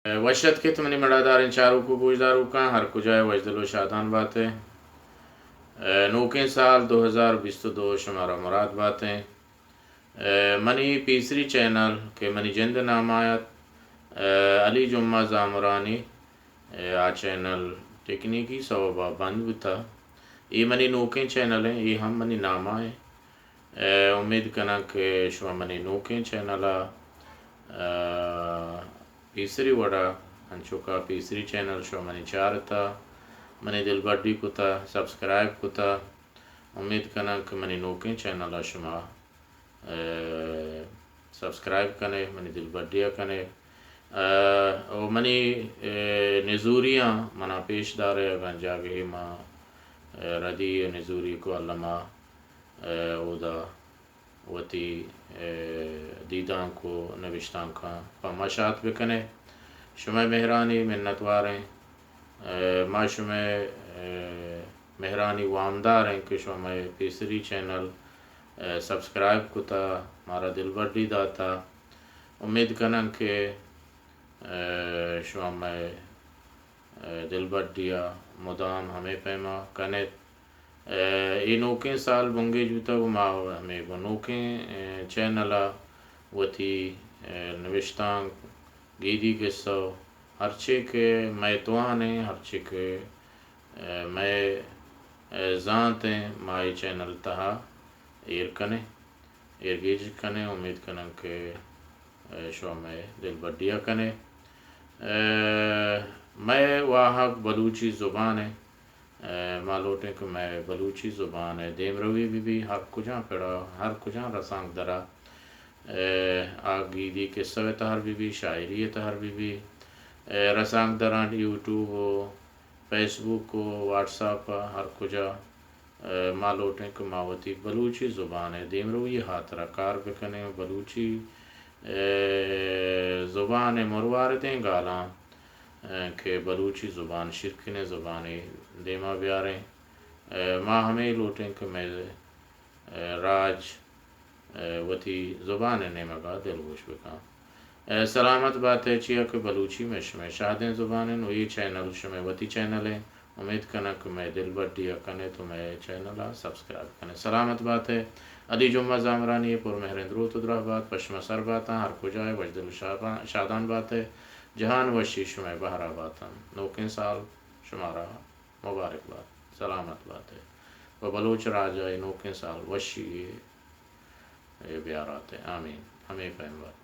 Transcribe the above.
وش اتکت منی مڑاداریں چاروک و گوشداروکاں، ہر کجا ئے وشدل و شادان بات ئے۔ نوکیں سال دو ہزار بیست و دو شمارا مراد بات ئے۔ منی پیسری چینل کہ منی جند نام آیت، علی جمعہ زامرانی، آ چینل ٹیکنیکی سوبا بند بوتا۔ اے منی نوکیں چینل ایں، اے ہم منی ناما ایں۔ اے، امید کناں کہ شما منی نوکیں چینل ءَ، اے، پیسری وڑا انچو کہ پیسری چینل شما منی چارتا، منی دلبڈی کتا، سبسکرائب کتا۔ امید کناں کہ منی نوکیں چینل ءَ شما، اے، سبسکرائب کنے، منی دلبڈی ءَ کنے۔ اے، او منی، اے، نزوریاں منا پیش دارے، اگاں جاگہے ما، اے، ردی نزوری کو الما، اے، اودا وتی، اے، دیدانک و نبشتانکاں پہ ما شات بکنے۔ شمئے مہرانی منتواریں۔ اے، ما شمئے، اے، مہرانی وامداریں کہ شما مئے پیسری چینل، اے، سبسکرائب کتا، مارا دلبڈی داتا۔ امید کناں کہ، اے، شما مئے، اے، دلبڈی ءَ مدام ہمے پیما کنیت۔ اے، اے نوکیں سال بنگیج بوتگ و ما ہمے گوں نوکیں، اے، چینل ءَ وتی، اے، نبشتانک، گیدی کسہ و ہرچے کہ مئے توان ایں، ہرچے کہ، اے، مئے، اے، زانت ایں، ما اے چینل تہا ایر کنیں، ایرگیج کنیں۔ امید کناں کہ، اے، شما مئے دلبڈی ءَ کنے۔ اے، مئے واہگ بلوچی زبان ایں۔ اے، ما لوٹیں کہ مئے بلوچی زبان ءِ دیمروی بہ بی، ہر کجام پڑا، ہر کجام رسانکدرا، اے، آ گیدی کسہ ءِ تہر بہ بی، شاعری ءِ تہر بہ بی، اے، رسانکدراں یوٹیوب و فیس بک و واٹس ایپ ءَ ہر کجا، اے، ما لوٹیں کہ ما وتی بلوچی زبان ءِ دیمروی ءِ ہاترا کار بکنیں و بلوچی، اے، زبان ءِ مرواردیں گالاں، اے، کہ بلوچی زبان شیرکنیں زبانے دیما بیاریں۔ اے، ما ہمے لوٹیں کہ مئے، اے، راج، اے، وتی زبان ءِ نیمگا دلگوش بکن۔ اے، سلامت بات ئے، چیا کہ بلوچی مئے شمئے شہدیں زبان ایں و اے چینل شمئے وتی چینل ایں۔ امید کناں کہ مئے دلبڈی ءَ کنے تو مئے چینل ءَ سبسکرائب کنے۔ سلامت بات ئے۔ علی جمعہ زامرانی ءِ پر مہریں دروت و دراہ بات، پہ شما سر باتاں، ہر کجا ئے وشدل و شابان-، شادان بات ئے۔ جہان وشی شمئے بہرا باتاں۔ نوکیں سال شمارا مبارک بات، سلامت بات ئے و بلوچ راج ءَ اے نوکیں سال وشی ءَ بیارات ئے۔ آمین۔ ہمے پیم بات۔